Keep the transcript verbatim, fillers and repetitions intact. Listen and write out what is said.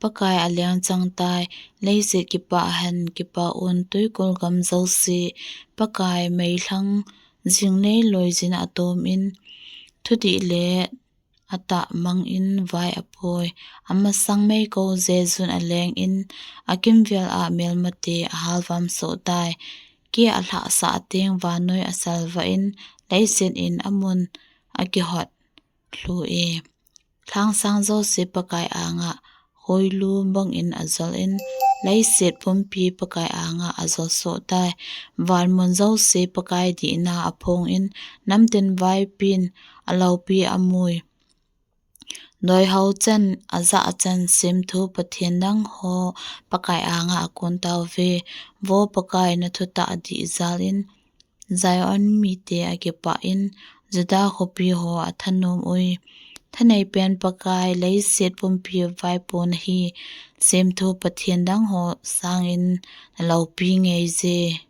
Pakai aleng chang tai, leiset kipah hen, kipah un, tuikul gam jouse, Pakai meilhang jingnei loijin atom in, thudih le atah mang in vai apoi. Amasang meikong Jesun aleng in, akimvel a melmate ahalvam soh tai. Kei alhahsah teng vannoi asalvah in, leiset in amun akihot lhu e. Lhangsang jouse Pakai anga hoilu bang in ajol in, leiset pumpi Pakai anga ajol soh tai. Van mun jouse Pakai dihna aphong in, namtin vaipin aloupi amui. Doihao chan, ajah chan, semthu Pathen dang ho Pakai anga akon tauve. Vo Pakai, nathutah dih jal in Zion mite akipah in, Judah khopi ho athanom ui. Thaneipen Pakai, leiset pumpi vaipo nahi, semthu Pathen dang ho sangin naloupi ngeije.